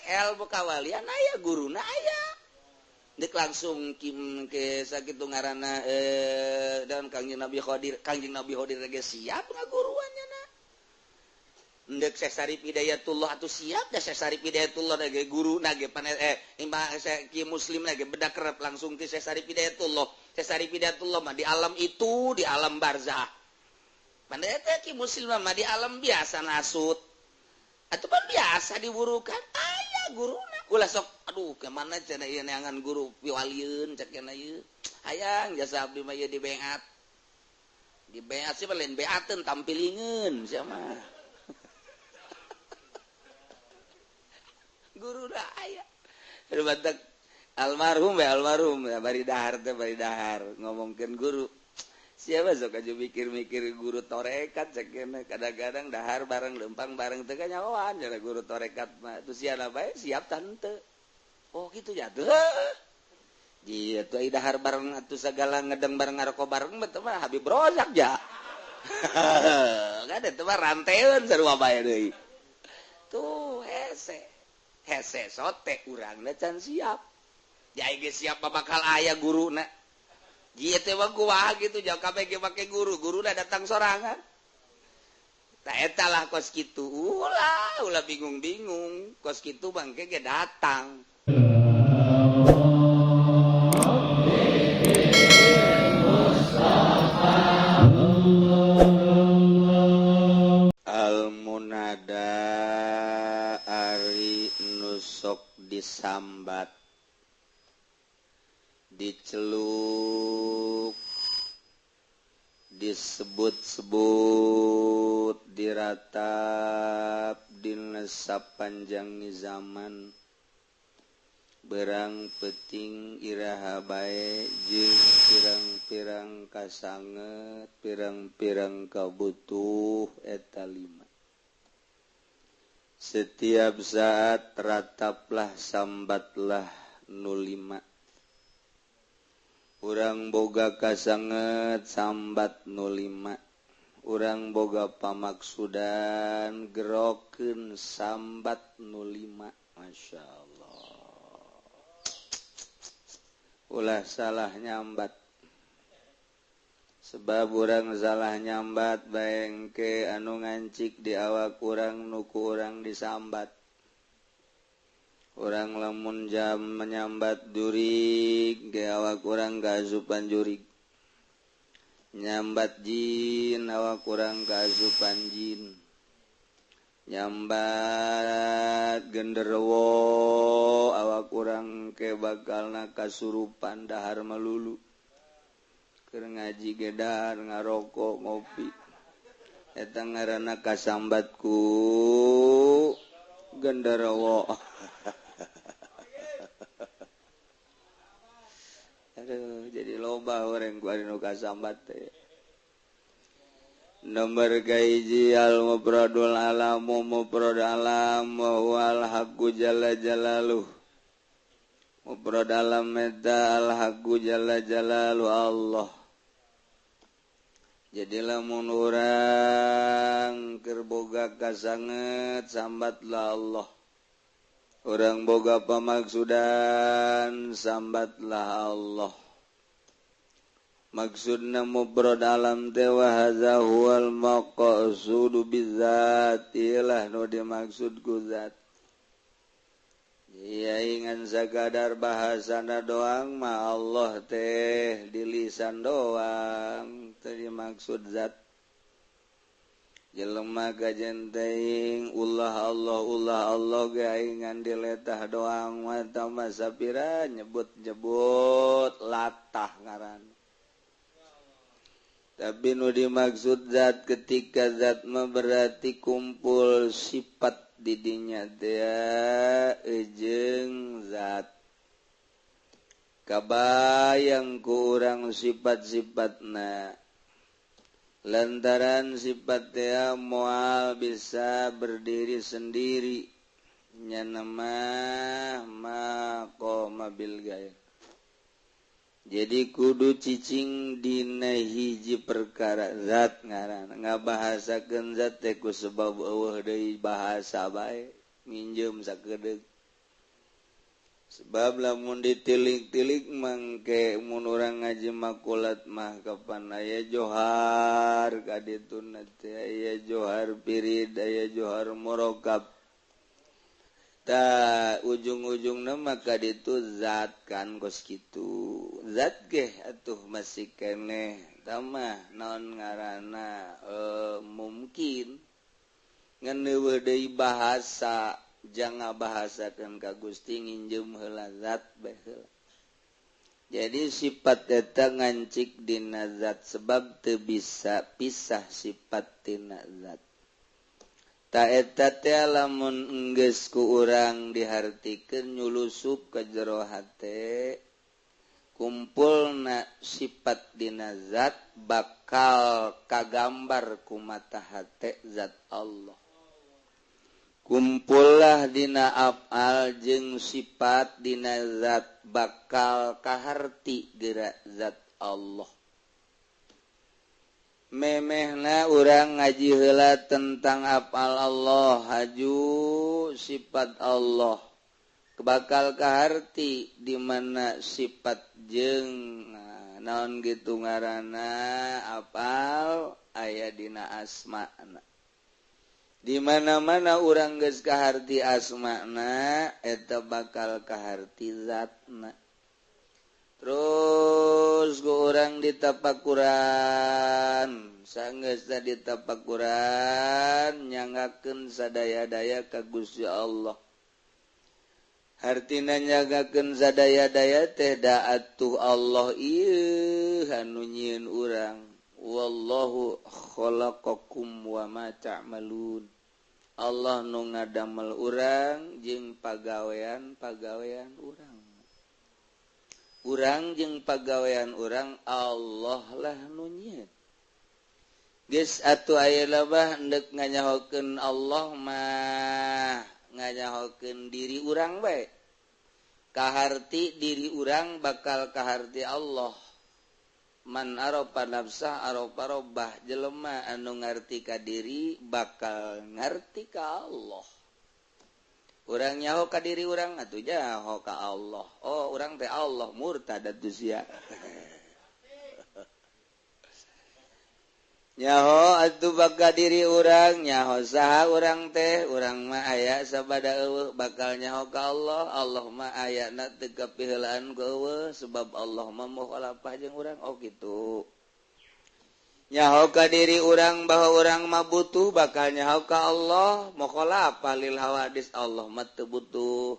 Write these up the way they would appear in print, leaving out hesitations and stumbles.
Ilmu kawalian aya guruna aya. Dek langsung kim ke sakitu ngaranna dan Kangjeng Nabi Khadir, Kangjeng Nabi Khadir ge siap ngaguruannya na. Ndek Syekh Sarif Hidayatullah atuh siap da Syekh Sarif Hidayatullah ge guru na ge pane Ki Muslim ge bedak kerep langsung ti Syekh Sarif Hidayatullah. Syekh Sarif Hidayatullah mah di alam itu, di alam barzah. Pandai teh Ki Muslim mah di alam biasa nasut. Atuh pan biasa diburukan aya guruna. Ulah sok aduh kemana cenah ieu neangan guru piwalieun cek cenah ieu. Hayang jasa abdi mah ieu dibeat. Dibeat sih lain beateun tampilingeun sia mah. Guruna aya. Aduh batak almarhum ya almarhum ya bari dahar teh bari dahar ngomongkeun guru. Siapa sok aja mikir-mikir guru torekat cek kadang-kadang dahar bareng lempang bareng teh kanyahoan cenah guru torekat mah tuh siana bae siap tante. Oh gitu ya tuh. Dia tuh dahar bareng atuh segala ngedeng bareng ngaroko bareng mah teh mah Habib Rozak ja. Kan eta mah ranteun sarua bae deui. Tuh hese. Hese sote urangna can siap. Ja geus siap bakal aya guruna. Jieu teh mah kumaha gitu jauh kabeh ge make guru, guruna datang sorangan. Tah eta lah kos kitu. Ulah, ulah bingung-bingung. Kos kitu bangke ge datang. Al-munada ari nu sok disambat diceluk disebut-sebut diratap dina sapanjang zaman berang peting iraha bae jeung pirang-pirang kasanget pirang-pirang kabutuh eta lima. Setiap saat rataplah sambatlah nu lima. Urang boga kasanget sambat nu lima. Urang boga pamaksudan gerokeun sambat nu lima. Masya Allah. Ulah salah nyambat. Sebab urang salah nyambat baengke anu ngancik di awak urang nu ku urang disambat. Urang lamun jam menyambat jurig ge awak urang kaasupan jurig. Nyambat jin awak urang kaasupan jin. Nyambat genderuwo awak urang ke bakalna kasurupan dahar melulu. Keur ngaji ge dahar ngarokok ngopi. Eta ngaranna kasambat ku genderuwo. Aduh, jadi loba orang ku ari nu kasambat teh. Nomor kahiji al mufradul alamu mufrad alam wa huwal haqqu jalla jalaluh. Mufrad alam eta al haqqu jalla jalaluh Allah. Jadi lamun urang keur boga kasanget sambatlah Allah. Urang boga pamaksudan sambatlah Allah. Maksudna mufrad alam teh wa hadza huwal maqsudu bidzat, ilah nu dimaksud ku zat. Iya ingan sakadar bahasana doang ma Allah teh di lisan doang teh dimaksud zat. Jelema kajen teuing ulah Allah ge aing diletah doang mah tah sapira nyebut-nyebut latah ngaran. Tapi nu dimaksud zat ketika zat mah berarti kumpul sifat didinya teh jeung zat. Kabayang ku urang sifat-sifatna. Lantaran sifat teh moal bisa berdiri sendiri. Nya mah maqama bil gair. Jadi kudu cicing dina hiji perkara zat ngaran. Ngabahasakeun zat teh ku sebab eueuh deui bahasa bae minjem sakedeuk. Sebab lamun ditilik-tilik mangke mun urang ngaji makulat mah kapan aya johar kadituna teh, aya johar pirid, aya johar murokab. Ta ujung-ujungna mah kaditu zat kan kos kitu. Zat ge atuh masih keneh tamah naon ngaranna mungkin ngan eueuh deui bahasa jangan bahasakan ka Gusti nginjem heula zat bae heula. Jadi sifat eta ngancik dina zat sebab teu bisa pisah sifat tina zat. Ta eta teh lamun enggeus ku urang dihartikeun nyulusup ka jero hate, kumpulna sifat dina zat bakal kagambar ku mata hate zat Allah. Kumpullah dina af'al jeung sifat dina zat bakal kaharti gerak zat Allah. Memehna urang ngaji heula tentang af'al Allah haju sifat Allah bakal kaharti di mana sifat jeung naon gitu ngaranna af'al aya dina asma'na. Di mana-mana urang geus kaharti asma'na eta bakal kaharti zatna. Terus ku urang ditapakuran, sanggeusna ditapakuran nyangakeun sadaya-daya ka Gusti Allah. Hartina nyagakeun sadaya-daya teh da atuh Allah ieu anu nyieun urang. Wallahu khalaqakum wa ma ta'malun. Allah nu ngadamel urang jeung pagawean-pagawean urang. Urang jeung pagawean urang Allah lah nu nyieun. Geus atuh ayeuna mah endek nganyahokeun Allah mah nganyahokeun diri urang bae. Kaharti diri urang bakal kaharti Allah. Man arofa nafsah arofa robbah, jelema anu ngarti ka diri bakal ngarti ka Allah. Urang nyaho ka diri urang atuh nyaho ka Allah. Oh urang teh Allah murtad atuh sia. Nyaho atuh bakal diri urang, nyaho saha urang teh, urang mah aya sabada eueuh bakal nyaho ka Allah. Allah mah ayana teu kapiheulaan ku eueuh sebab Allah mah mukhalafah jeung urang. Oh kitu. Nyaho ka diri urang bahwa urang mah butuh bakal nyaho ka Allah, mukhalafah lil hawadis, Allah mah teu butuh.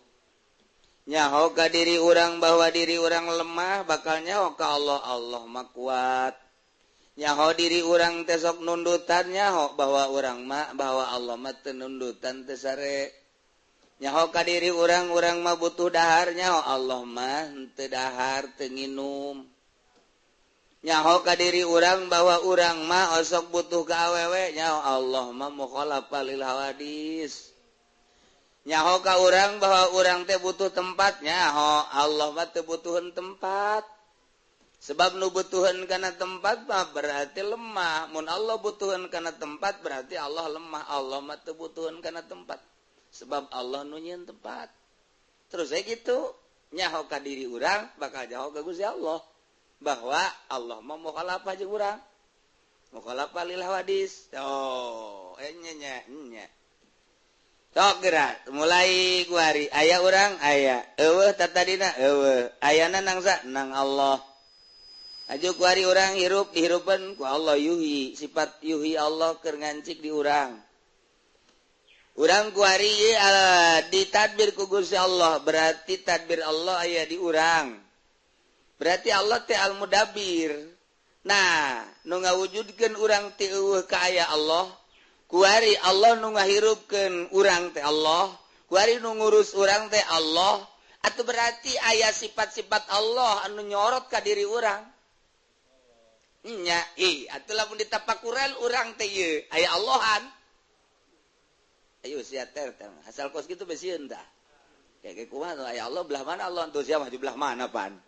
Nyaho ka diri urang bahwa diri urang lemah bakal nyaho ka Allah, Allah mah kuat. Nyaho diri urang teh sok nundutan, nyaho bahwa urang mah bahwa Allah mah teu nundutan teu sare. Nyaho ka diri urang, urang mah butuh dahar, nyaho Allah mah teu dahar teu nginum. Nyaho ka diri urang bahwa urang mah osok butuh ka awewe, nyaho Allah mah mukhalafah lil hawadis. Nyaho ka urang bahwa urang teh butuh tempat, nyaho Allah mah teu butuheun tempat. Sebab nu butuheun kana tempat mah berarti lemah. Mun Allah butuheun kana tempat berarti Allah lemah. Allah mah teu butuheun kana tempat. Sebab Allah nu nyieun tempat. Terus saya gitu, nyaho ka diri urang bakal nyaho ka Gusti Allah. Bahwa Allah mah mukhalafah jeung urang. Mukhalafah lil hawadis. Oh, nya nya nya. Tok geura, mulai kuari aya urang aya. Eueuh tatadina eueuh. Ayana nangsa nang Allah. Aju kuari urang hirup dihirupan ku Allah yuhi, sifat yuhi Allah keur ngancik di urang. Urang kuari ditadbir ku Gusti Allah, berarti tadbir Allah aya di urang. Berarti Allah teh al-mudabbir. Nah, nu ngawujudkeun urang ti eueuh ka aya Allah, kuari Allah nu ngahirupkeun urang teh Allah, kuari nu ngurus urang teh Allah, atuh berarti aya sifat-sifat Allah anu nyorot ka diri urang. Nya, atuh lamun ditapakuran urang teh ieu aya Allahan. Ayo sia teh asal kos kitu besieun tah. Kayak kumaha aya Allah belah mana Allah entuh sia mah di belah mana pan.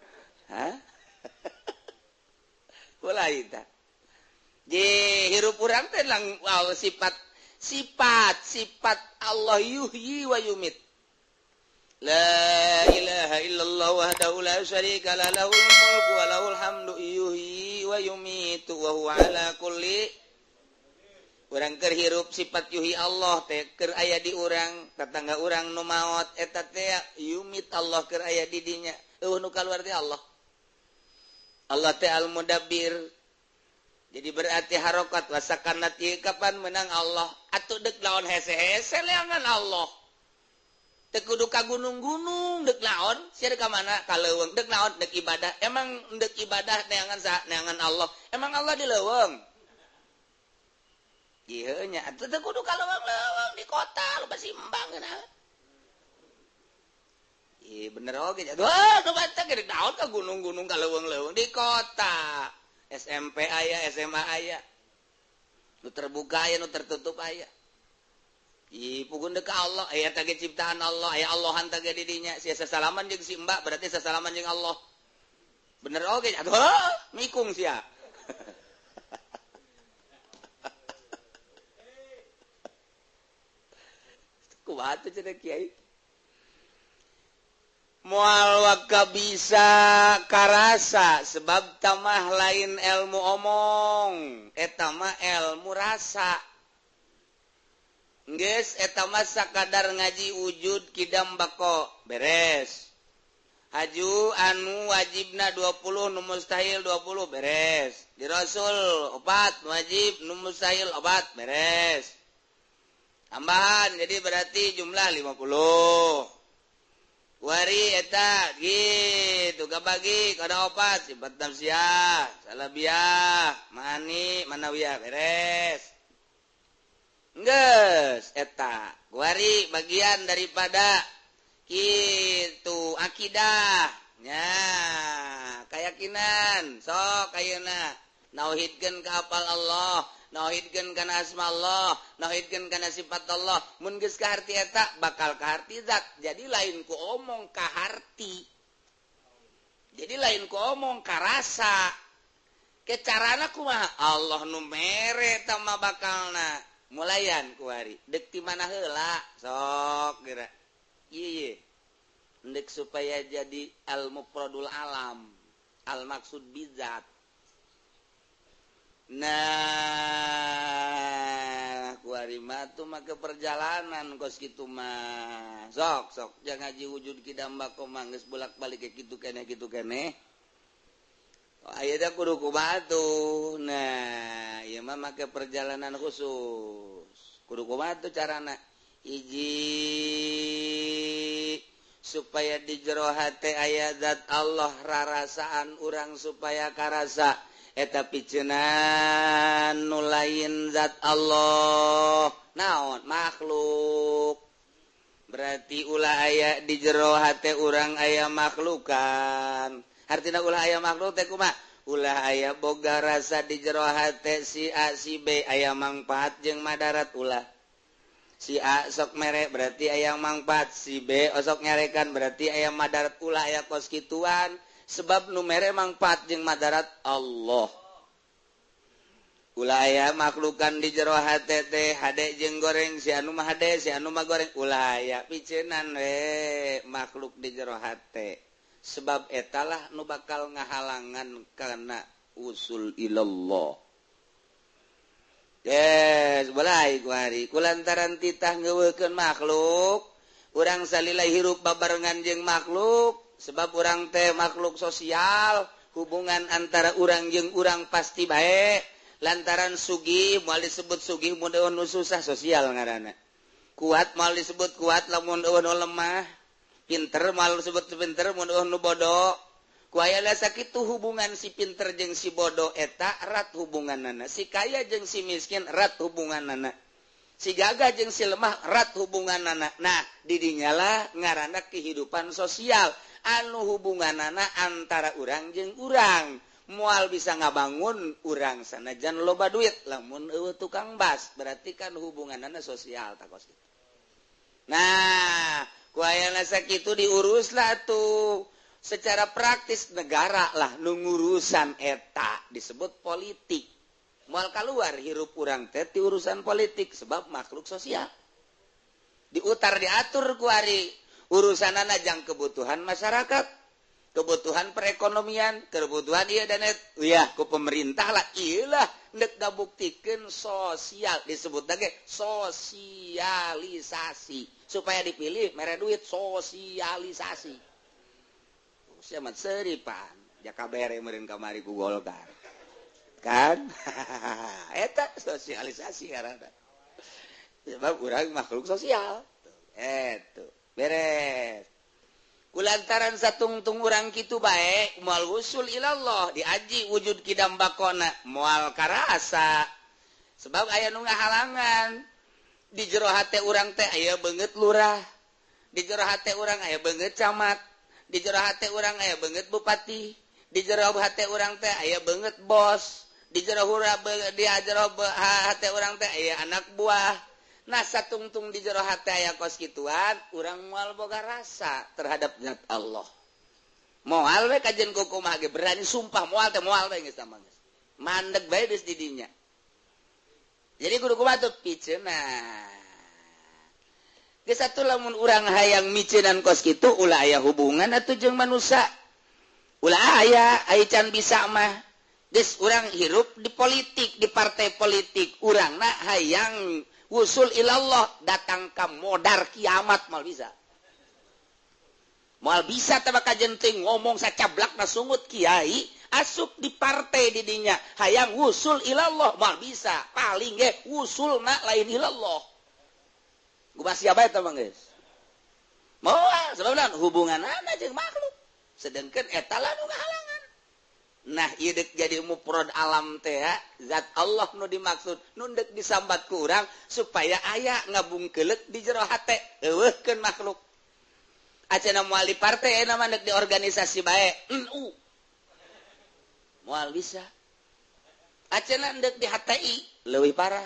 Hah? Mulai tah. Je hirup urang teh lang wow, sifat sifat sifat Allah yuhyi wa yumit. La ilaha ilaha illallah wahdahu la syarika lah lahul mulku wa lahul hamdu yuhyi wa yumitu wa huwa ala kulli. Urang keur hirup sifat yuhyi Allah teh keur aya di urang, tetangga urang nu maot eta teh yumit Allah keur aya di dinya. Eueuh nu kaluar teh Allah. Allah teh al-mudabbir. Jadi berarti harokat wasakanat ieu kapan menang Allah atuh deuk lawan hese-hese leangan Allah. Teu kudu ka gunung-gunung deuk naon sia ka mana ka leuweung deuk naon deuk ibadah. Emang deuk ibadah neangan saha? Neangan Allah. Emang Allah di leuweung? Ieu nya atuh teu kudu ka leuweung-leuweung di kota lu basimbang geunah. Ih bener oge atuh nu baca ge naon ka gunung-gunung ka leuweung-leuweung di kota. SMP aya, SMA aya. Nu terbuka aya, nu tertutup aya. Ih pugun deuk ka Allah, aya teh ciptaan Allah, aya Allahan teh di dinya. Sia sasalaman jeung si Mbak berarti sasalaman jeung Allah. Bener oge atuh mikung sia. Kumaha teh cenah kiai? Moal waka bisa karasa sebab tamah lain ilmu omong, eta mah ilmu rasa. Geus eta mah sakadar ngaji wujud kidam bako beres. Haju anu wajibna 20 nu mustahil 20 beres. Di Rasul 4 wajib nu mustahil 4 beres. Tambahan jadi berarti jumlah 50. Wari eta gitu gabagi kana opat sifat nafsiyah, salabiyah, mani, manawiyah beres. Geus eta wari bagian daripada kitu akidah nya keyakinan sok ayeuna nauhidkeun ka apal Allah, nauhidkeun kana asma Allah, nauhidkeun kana sifat Allah. Mun geus kaharti eta bakal kaharti zat. Jadi lain ku omong kaharti. Jadi lain ku omong karasa. Ke carana kumaha? Allah nu mere eta mah bakalna. Mulayan ku hari. Deuk ti mana heula? Sok geura. Ieu ye. Deuk supaya jadi al mufradul alam, al maksud bizat. Nah, kuari mah tuh make perjalanan kos kitu mah. Sok sok jangan ngaji wujud kidam bako mah geus bolak-balik ke kitu keneh kitu keneh. Ayeuna kudu kumaha tuh. Nah, ieu mah make perjalanan khusus. Kudu kumaha tuh carana? Hiji supaya di jero hate aya zat Allah rarasaan urang supaya karasa. Eta picenan nu lain zat Allah naon makhluk berarti ulah aya di jero hate urang aya makhlukan hartina ulah aya makhluk teh kumaha ulah aya boga rasa di jero hate si A si B aya mangfaat jeung madarat ulah si A sok mere berarti aya mangfaat si B osok nyarekan berarti aya madarat ulah aya kos kituan sebab nu mere mangfaat jeung madarat Allah. Ulah aya makhlukan di jero hate teh hade jeung goreng si anu mah hade si anu mah goreng ulah aya piceunan we makhluk di jero hate sebab etalah nu bakal ngahalangan kana usul ilallah. Yes, balai ku hari kulantaran titah ngeuweukeun makhluk urang salila hirup babarengan jeung makhluk sebab urang teh makhluk sosial hubungan antara urang jeung urang pasti bae lantaran sugih moal disebut sugih mun eueuh nu susah sosial ngaranna kuat moal disebut kuat lamun eueuh nu lemah pinter moal disebut pinter mun eueuh nu bodoh ku aya sakitu hubungan si pinter jeung si bodoh eta erat hubunganana si kaya jeung si miskin erat hubunganana si gagah jeung si lemah erat hubunganana. Nah didinyalah ngaranna kehidupan sosial anu hubunganana antara urang jeung urang moal bisa ngabangun urang sanajan loba duit lamun eueuh tukang bas berarti kan hubunganana sosial takos kitu. Nah ku ayana sakitu diuruslah tuh secara praktis negara lah nu ngurusan eta disebut politik moal kaluar hirup urang teh ti urusan politik sebab makhluk sosial diutar diatur ku ari Urusanana jang kebutuhan masyarakat, kebutuhan perekonomian, kebutuhan iya dan ya ku pemerintah lah iyalah nek ngabuktikeun sosial disebut lagi sosialisasi supaya dipilih mere duit sosialisasi. Siapa seripan jaka bere meureun kamari ku Golkar kan eta sosialisasi karena sebab urang makhluk sosial eta beres. Kulantaran satungtung urang kitu bae moal wusul ilallah diaji wujud kidam bakona moal karasa sebab aya nu ngahalangan di jero hate urang teh aya beungeut lurah, di jero hate urang aya beungeut camat, di jero hate urang aya beungeut bupati, di jero hate urang teh aya beungeut bos, di jero di jero hate urang teh aya anak buah. Nah satungtung di jero hate aya kos kituan urang moal boga rasa terhadap zat Allah. Moal we kajen kumaha ge berani sumpah moal teh moal we geus tah geus. Mandeg bae geus di dinya. Jadi kudu kumaha tuh piceunah. Geus atuh lamun urang hayang miceunan kos kitu ulah aya hubungan atuh jeung manusia. Ulah aya ai can bisa mah. Geus urang hirup di politik, di partai politik, urangna hayang wusul ilallah datang ke modar kiamat moal bisa. Moal bisa teh bakal jenting ngomong sacablak na sungut kiai asup di partai di dinya hayang wusul ilallah moal bisa. Paling ge wusulna lain ilallah. Gua siapa eta mah geus? Moal sebab hubunganana jeung makhluk. Sedangkan eta lah nu ngahalangan. Nah ieu deuk jadi mufrad alam teh zat Allah nu dimaksud nu deuk disambat ku urang supaya aya ngabungkeuleuk di jero hate eueuhkeun makhluk. Acana moal di partai ayeuna mah deuk di organisasi bae NU. Moal bisa. Acana deuk di HTI leuwih parah.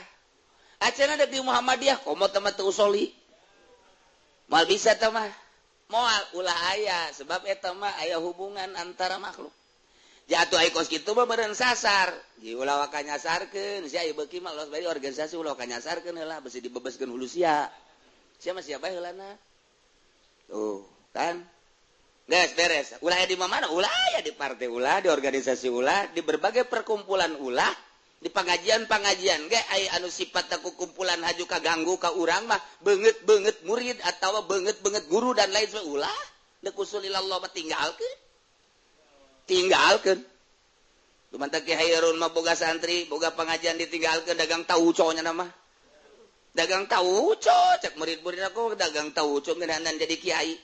Acana deuk di Muhammadiyah komo teh mah teu usoli. Moal bisa teh mah. Moal ulah aya sebab eta mah aya hubungan antara makhluk. Jatuh ai kos kitu mah meureun sasar. Di ulah waka nyasarkeun, sia ieu beuki mah los bae organisasi ulah waka nyasarkeun heula besi dibebeskeun hulu sia. Sia mah sia bae heulana. Tuh, kan? Geus beres. Ulah aya di mana? Ulah aya di partai ulah, di organisasi ulah, di berbagai perkumpulan ulah, di pengajian-pengajian ge aya anu sifatna ku kumpulan haju kaganggu ka urang mah beungeut-beungeut murid atawa beungeut-beungeut guru dan lain sebagainya ulah. Deuk usul ilallah mah tinggalkeun. Tinggalkeun. Lumantak Ki Hairun mah boga santri, boga pengajian ditinggalkeun dagang tauco nya mah. Dagang tauco, cek murid-murid aku dagang tauco ngeunahan jadi kiai.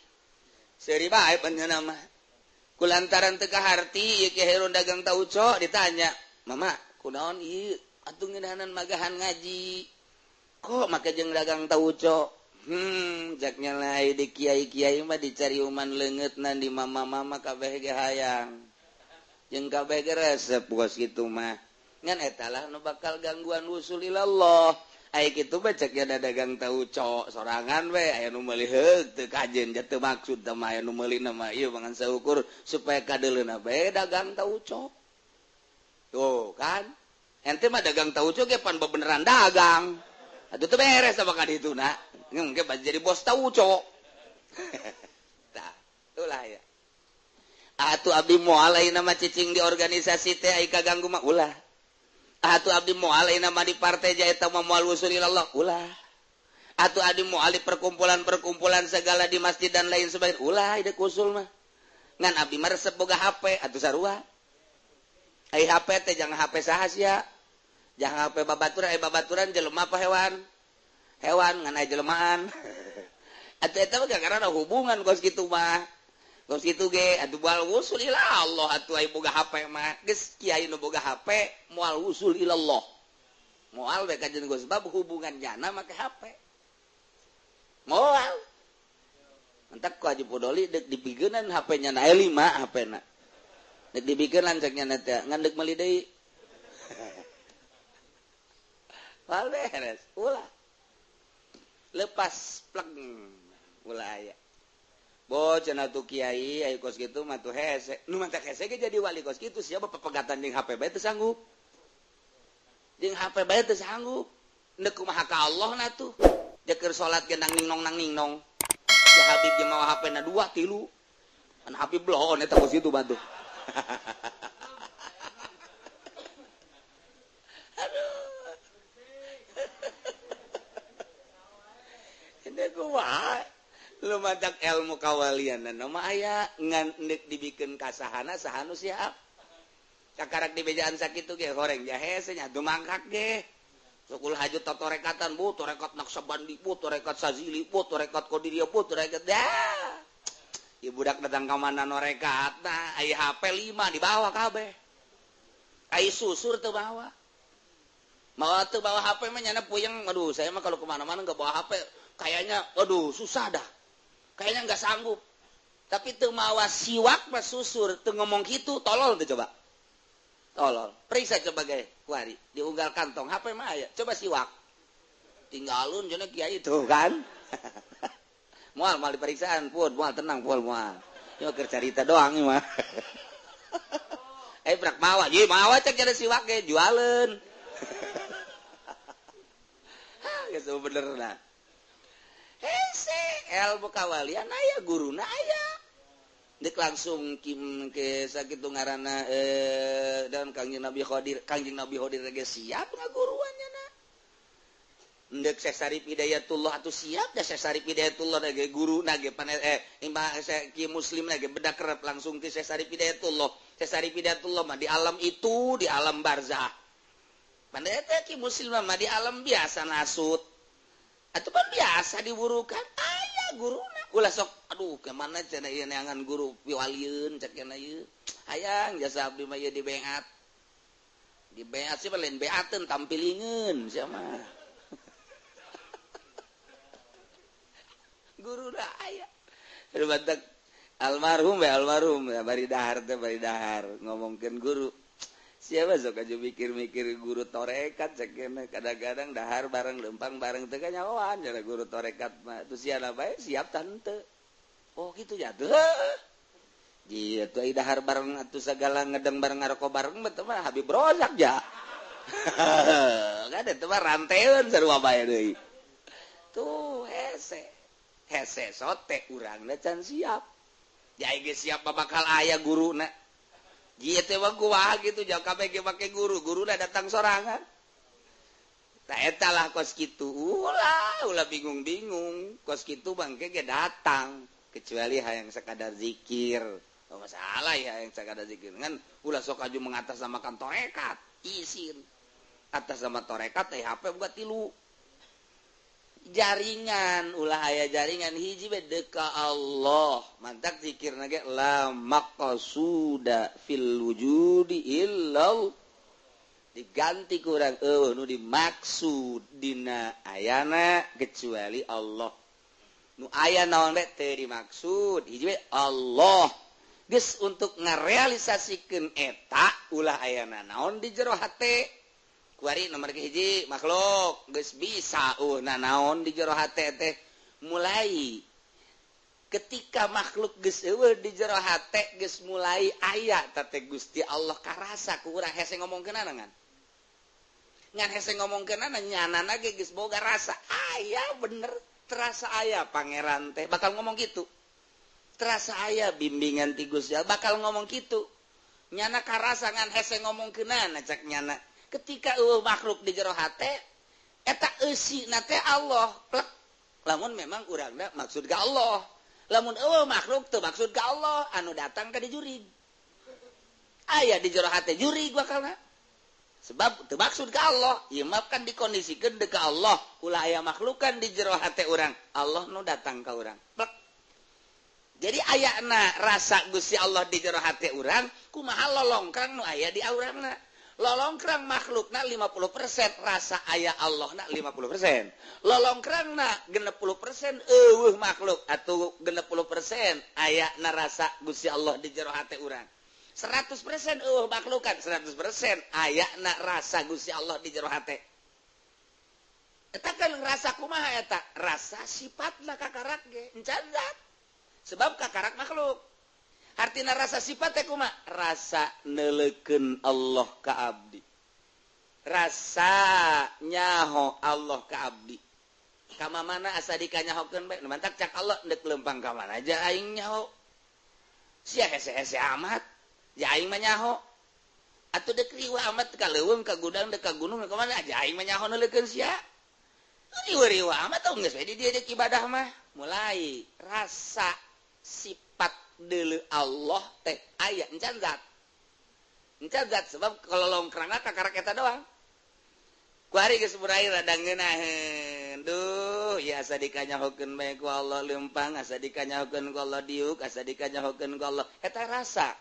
Seuri bae panjenengan mah. Kulantaran teu kaharti ieu Ki Hairun dagang tauco ditanya, "Mama, kunaon ieu atuh ngeunahanan magahan ngaji? Kok make jeung dagang tauco?" Jaknya lain di kiai-kiai mah dicari uman leungeutna di mama-mama kabeh ge hayang. Jeung kabeh ge resep bos kitu mah. Ngan eta lah nu bakal gangguan wusul ilallah. Ai kitu mah cek nya dagang tauco sorangan we aya nu meuli heug teu kajen teu maksud teh mah aya nu meulina mah ieu mangan saukur supaya kadeuleuna bae dagang tauco. Tuh kan? Ente mah dagang tauco ge pan bebeneran dagang. Atuh teu beres apa ka dituna. Mungkin jadi bos tauco. Tah, itulah ya. Atuh abdi moal ayeuna mah cicing di organisasi teh ai kaganggu mah ulah. Atuh abdi moal ayeuna mah di partai ja eta mah moal wusul ilallah ulah. Atuh abdi moal di perkumpulan-perkumpulan segala di masjid dan lain sebagainya ulah ide usul mah. Ngan abdi mah resep boga HP atuh sarua. Ai HP teh jangan HP saha sia. Jangan HP babaturan, ai babaturan jelema apa hewan? Hewan ngan aya jelemaan. Atuh eta mah gara-gara hubungan kos kitu mah. Kos kitu ge atuh moal wusul ila Allah atuh aya boga HP mah. Geus kiai nu boga HP moal wusul ila Allah. Moal we kajen geus sebab hubungan jana make HP. Moal. Entak ku Haji Podoli deuk dipigeunan HP nya na 5 HP na. Deuk dibikeun cek nya teh ngan deuk meuli deui. Moal beres, ulah. Lepas pleng ulah aya. Bo cenah tuh kiai ayo kos kitu mah tuh hese. Nu mantak hese ge jadi wali kos kitu sia pepegatan jeung HP bae teu sanggup. Jeung HP bae teu sanggup. Neuk kumaha ka Allah na tuh. Jeung keur salat ge nang ning nong nang ning nong. Si Habib jeung mawa HP na 2 3. Kan Habib bloon eta kos kitu bantu. Aduh. Ini kumaha? Lu matak ilmu kawalian dan mah aya ngan deuk dibikeun ka sahana sahanu siap. Kakarak di bejaan sakitu ge horeng jahe nya dumangkak ge. Sukul hajut torekatan bu, torekat Naksabandi bu, torekat Sazili bu, torekat Qadiriyah bu, torekat dah. Ieu budak datang ka mana norekat nah aya HP 5 dibawa kabeh. Ai susur teu bawa. Mawa teu bawa HP mah nyana puyeng, aduh saya mah kalau kemana-mana enggak bawa HP kayaknya aduh susah dah. Kayaknya nggak sanggup. Tapi teu mawa siwak mah susur, teu ngomong gitu, tolol tuh coba. Tolol. Periksa coba ge, kuari diunggal kantong HP mah aya, coba siwak. Tinggalun cenah kiai tuh kan. Moal moal diperiksaan pun, moal tenang pun moal. Ieu keur carita doang ieu mah. Eh prak mawa, ye mawa cek jadi siwak ge jualeun. Geus bener lah. Hese ilmu kawalian aya guruna aya. Dek langsung kim ke sakitu ngaranna dan Kangjeng Nabi Khadir, Kangjeng Nabi Khadir ge siap ngaguruannya na. Ndek Syekh Sarif Hidayatullah atuh siap da Syekh Sarif Hidayatullah ge guruna ge imah Ki Muslim ge bedak kerep langsung ti Syekh Sarif Hidayatullah. Syekh Sarif Hidayatullah mah di alam itu, di alam barzah. Pandai teh Ki Muslim mah di alam biasa nasut. Atuh pan biasa diburukan aya guruna ulah sok aduh kemana cenah ieu neangan guru piwalieun cek cenah ieu hayang jasa abdi mah ieu dibeat dibeat sih lain beateun tampilingeun sia mah guruna aya batak almarhum we almarhum bari dahar teh bari dahar ngomongkeun guru siapa sok aja mikir-mikir guru torekat cek kadang-kadang dahar bareng lempang bareng teh kanyahoan cenah guru torekat mah tuh siana bae siap tante. Oh gitu ya tuh. Jieu tuh dahar bareng atuh sagala ngedeng bareng ngaroko bareng mah teh mah Habib Rozak ja. Kan eta mah ranteun sarua bae deui. Tuh hese. Hese sote urangna can siap. Ja geus siap bakal aya guruna. Jieu teh mah kumaha gitu jauh kabeh ge make guru, guruna datang sorangan. Tah eta lah kos kitu. Ulah, ulah bingung-bingung. Kos kitu bangke ge datang kecuali hayang sekadar zikir. Oh, masalah ya hayang sekadar zikir. Ngan ulah sok aju mengatasnamakan torekat, isin. Atas nama torekat teh HP buka tilu. Jaringan ulah aya jaringan hiji be deka Allah mantak zikirna ge la maqsuda fil wujudi illal diganti kurang eueuh nu dimaksud dina ayana kecuali Allah nu aya naon we teu dimaksud hiji be Allah geus untuk ngarealisasikeun eta ulah ayana naon di jero hate. Kuari nomor hiji makhluk geus bisa nanaon di jero hate teh mulai ketika makhluk geus eueuh di jero hate geus mulai aya teh Gusti Allah karasa ku urang hese ngomongkeunana ngan ngan hese ngomongkeunana nyanana ge geus boga rasa aya bener terasa aya pangeran teh bakal ngomong kitu terasa aya bimbingan ti Gusti Allah bakal ngomong kitu nyana karasa ngan hese ngomongkeunana cak nyana. Ketika eueuh makhluk di jero hate eta eusina teh Allah plek lamun memang urangna maksud ka Allah lamun eueuh makhluk teu maksud ka Allah anu datang ka di jurig aya di jero hate jurig bakalna sebab teu maksud ka Allah ieu mah kan dikondisikeun deuk ka Allah ulah aya makhlukan di jero hate urang Allah nu datang ka urang plek. Jadi ayana rasa Gusti Allah di jero hate urang kumaha lolongkrang nu aya di urangna. Lolongkrang makhlukna 50% rasa aya Allahna 50%. Lolongkrangna 60% eueuh makhluk atau 60% aya na rasa Gusti Allah di jero hate urang. 100% eueuh makhlukan, 100% aya na rasa Gusti Allah di jero hate. Eta kan rasa kumaha eta? Rasa sifatna kakarak ge encan zat. Sebab kakarak makhluk. Artina rasa sifat teh kumaha? Rasa neuleukeun Allah ka abdi. Rasa nyaho Allah ka abdi. Ka mana asa dikanyahokeun bae. Mantak cak Allah deuk lempang ka mana aja aing nyaho. Sia hese-hese amat. Ya aing mah nyaho. Atuh deuk riweuh amat ka leuweung ka gudang deuk ka gunung ka mana aja aing mah nyaho neuleukeun sia. Riweuh-riweuh amat tong geus we di dieu deuk ibadah mah. Mulai rasa sifat deuleu Allah teh aya encan zat. Encan zat sebab kalau longkrangna kakarak eta doang. Kuari geus berair rada ngeunaheun. Duh, ya asa dikanyahokeun bae ku Allah leumpang, asa dikanyahokeun ku Allah diuk, asa dikanyahokeun ku Allah. Eta rasa.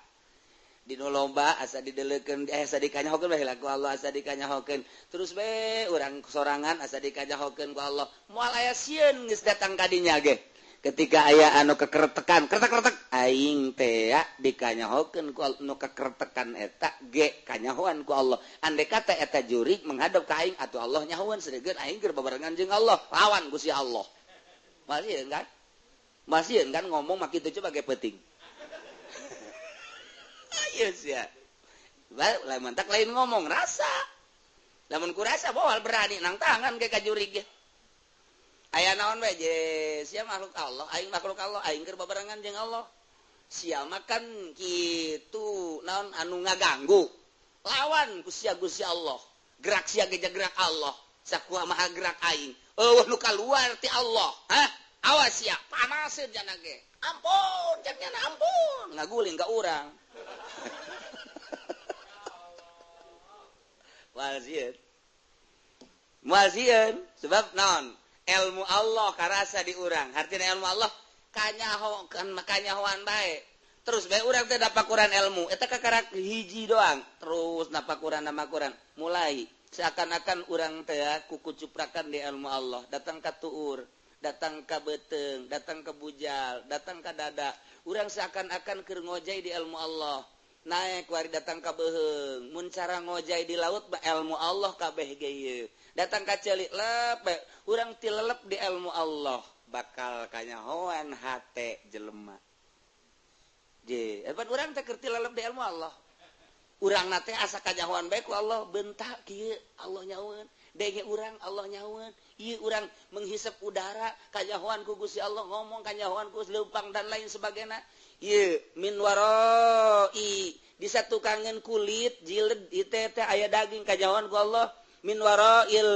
Di nu loba asa dideleukeun, asa dikanyahokeun bae ku Allah, asa dikanyahokeun. Terus bae urang sorangan asa dikanyahokeun ku Allah. Moal aya sieun geus datang ka dinya ge. Ketika aya anu kekertekan, kretek-kretek aing teh dikanyahokeun ku nu kekertekan eta ge kanyahoan ku Allah. Andai kata eta jurig menghadap ka aing atuh Allah nyahoan sedengkeun aing keur babarengan jeung Allah, lawan Gusti Allah. Masih kan? Masih kan ngomong mah kitu coba ge peuting. Ayo sia. Lah mantak lain ngomong rasa. Lamun ku rasa moal berani nang tangan ge ka jurig ge. Aya naon bae je sia makhluk Allah, aing makhluk Allah, aing keur babarengan jeung Allah. Sia makan kitu naon anu ngaganggu. Lawan ku sia Gusti Allah. Gerak sia ge gerak Allah. Sakumaha maha gerak aing. Eueuh nu kaluar ti Allah. Hah? Awas sia, panaseun jana ge. Ampun, cek nyana ampun, ngaguling ka urang. Moal sieun. Moal sieun sebab naon? Ilmu Allah karasa di urang. Artinya ilmu Allah kanyahokeun kanyahoan bae. Terus bae urang teh dapakuran ilmu. Eta kakarak hiji doang. Terus napakuran namakuran. Mulai seakan-akan urang teh kuku cuprakan di ilmu Allah. Datang ka tuur, datang ka beuteung, datang ka bujal, datang ka dada. Urang seakan-akan keur ngojay di ilmu Allah. Naik wari datang ka beuheung. Mun cara ngojay di laut ba ilmu Allah kabeh ge ieu. Datang ka ceuli lep urang tilelep di ilmu Allah bakal kanyahoan hate jelema. Je, eta urang teh keur tilelep di ilmu Allah. Urang na teh asa kanyahoan bae ku Allah bentak kieu Allah nyahoeun. Denge urang Allah nyahoeun. Ieu urang menghisap udara kanyahoan ku Gusti Allah ngomong kanyahoan ku leumpang dan lain sebagainya. Ieu min waroi disatukangeun kulit jilid ieu teh aya daging kanyahoan ku Allah. Min warail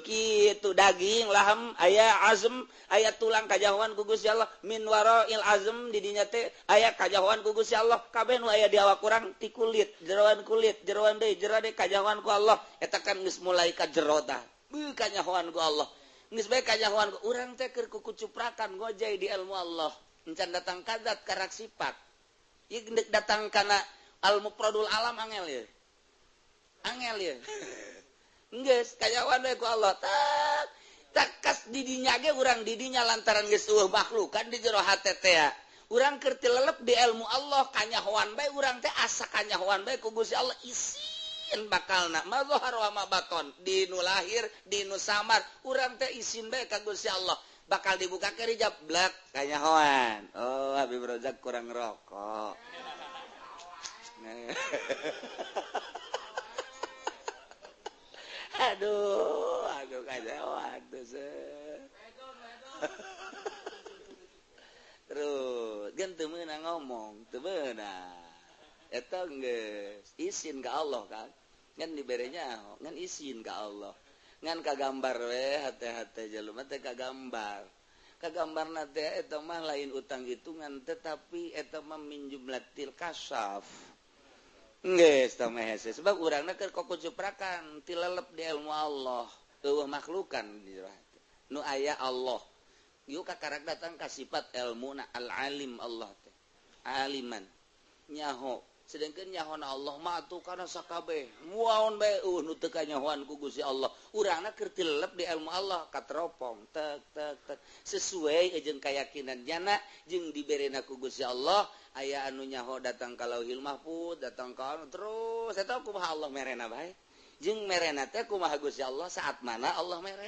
kitu daging laham aya azm aya tulang kajahoan ku Gusti Allah. Min warail azm di dinya teh aya kajahoan ku Gusti Allah. Kabeh nu aya di awak urang ti kulit jeroan jeroan deui jero deui kajahoan ku Allah. Eta kan geus mulai ka jero tah beuh kanyahoan ku Allah geus bae kanyahoan ku urang teh keur kucuprakan ngojay di ilmu Allah. Encan datang ka zat karak sifat ieu geus datang kana al mufradul alam angel ieu angel ieu. Geus kanyahoan we ku Allah tak takas didinya ge urang didinya lantaran geus eueuh makhlukan di jero hate teh urang keur tilelep di ilmu Allah kanyahoan bae urang teh asa kanyahoan bae ku Gusti Allah isin bakalna mazhar wa mabaton di nu lahir di nu samar urang teh isin bae ka Gusti Allah bakal dibuka ke rijab blek kanyahoan. Oh Habib Rozak kurang rokok. Aduh, aduh kanyahoan tuh. Terus, gen teu meunang ngomong, teu meunang. Eta geus isin ka Allah kan. Ngan dibere nyaho, ngan isin ka Allah. Ngan kagambar we hate-hate jelema teh kagambar. Kagambarna teh eta mah lain utang hitungan tetapi eta mah min jumlatil kasaf. Geus tah mah hese sebab urangna keur kucuprakan tilelep di ilmu Allah eueuh makhlukan di jero hate nu aya Allah ieu kakarak datang ka sifat ilmuna al-alim Allah teh aliman nyaho sedengkeun nyahona Allah mah atuh kana sakabeh muaon bae eueuh nu teu kanyahoan ku Gusti Allah urangna keur tilelep di ilmu Allah kateropong tek tek tek sesuai jeung kayakinan nyana jeung diberena ku Gusti Allah. Aya anu nyaho datang ka Lauhil Mahfuz datang ka anu terus eta kumaha Allah merena bae jeung merena teh kumaha Gusti Allah saat mana Allah mere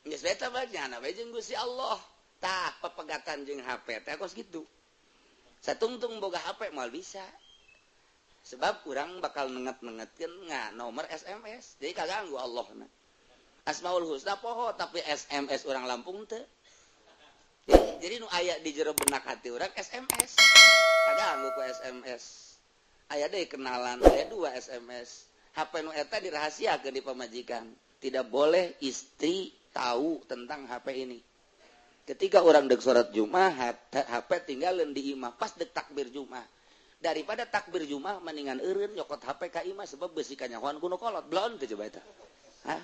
geus eta bae nyana bae jeung Gusti Allah. Tah pepegatan jeung HP teh kos kitu satungtung boga HP moal bisa sebab urang bakal nenget-nengetkeun nga nomor SMS jadi kaganggu Allah na. Asmaul Husna poho tapi SMS orang Lampung teu. Jadi nu aya di jero benak hati urang SMS. Kaganggu ku SMS. Aya deui kenalan, aya 2 SMS. HP nu eta dirahasiakeun di pamajikan. Tidak boleh istri tahu tentang HP ini. Ketika orang dek sholat Jumat, HP tinggalin di imah pas dek takbir Jumat. Daripada takbir Jumat mendingan eureun nyokot HP ka imah sebab beusi kanyahoan ku nu kolot. Belon teu coba eta. Hah?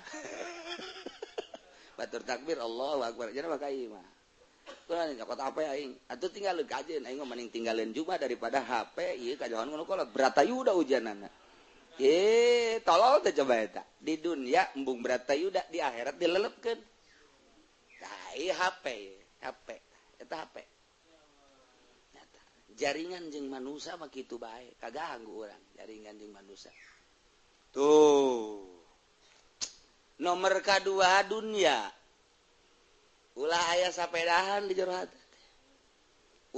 Batur takbir Allahu Akbar jadi mah ka imah. Kurang nyokot HP aing. Atuh tinggalin kajeun aing mah mending tinggalin Jumat daripada HP ieu kanyahoan ku nu kolot. Bratayuda hujanana. Tolol teh coba eta. Di dunia embung Bratayuda, di akhirat dilelepkeun. Tah ieu HP, HP. Eta HP. Nyata. Jaringan jeung manusia mah kitu bae, kaganggu urang jaringan jeung manusia. Tuh. Nomor kadua dunia. Ulah aya sapedahan di jero hati.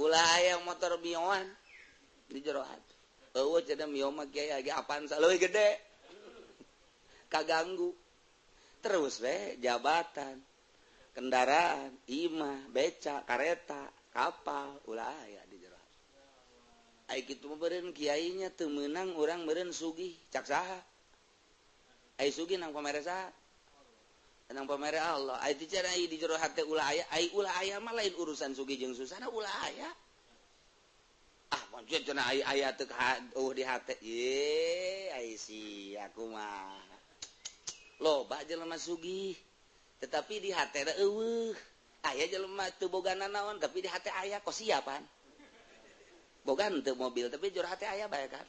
Ulah aya motor mioan di jero hati. Eueuh cenah mio mah kiai lagi Avanza leuwih gede. Kaganggu. Terus we jabatan, kendaraan, imah, beca, kareta, kapal ulah aya di jero hati. Ai kitu mah beureun kiainya teu meunang urang beureun sugih cak saha? Ai sugih nang pamere saha? Nang pamere Allah. Ai teu cenah di jero hati ulah aya, ai ulah aya mah lain urusan sugih jeung susahna ulah aya. Ah, pancen cenah ai aya teu di hati. Ye, ai si aku mah. Loba jelema sugih, tetapi di hati da eueuh. Aya jelema teu boga nanaon tapi di hati aya kok siapan. Boga teu mobil tapi jero hati aya bae kan.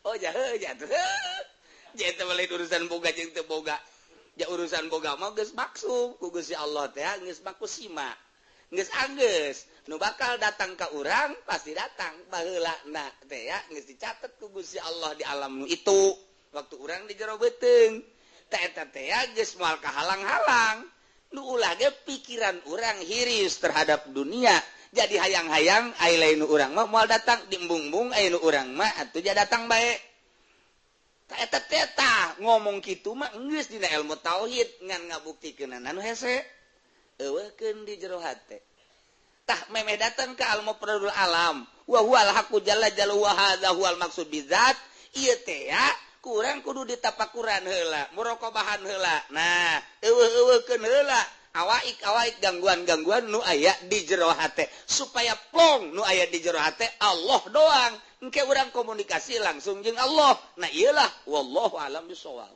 Oh jahe jatuh. Jadi lain urusan boga jeung teu boga. Ja urusan boga mah geus maksum ku Gusti Allah teh geus makusima. Geus anggeus nu bakal datang ka urang pasti datang baheulana teh ya geus dicatet ku Gusti Allah di alam nu itu. Waktu urang di jero beuteung. Teh eta teh ya geus moal kahalang-halang. Nu ulah ge pikiran urang hiris terhadap dunia. Jadi hayang-hayang ai lain nu urang mah moal datang diembung-embung ai nu urang mah atuh ja datang bae. Ta eta teh tah ngomong kitu mah geus dina ilmu tauhid ngan ngabuktikeunana nu hese. Eueuhkeun di jero hate. Tah memeh datang ka al mufradul alam wa huwal haqqu jalla jalaluhu wa hadza huwal maksud bizat. Ieu teh ya kurang kudu ditapakuran heula, muraqabahan heula. Nah, eueuh-eueuhkeun heula. Awaik-awaik gangguan-gangguan nu aya di jero hate supaya plong nu aya di jero hate Allah doang. Engke urang komunikasi langsung jeung Allah. Nah iyalah wallahu alam bisawab.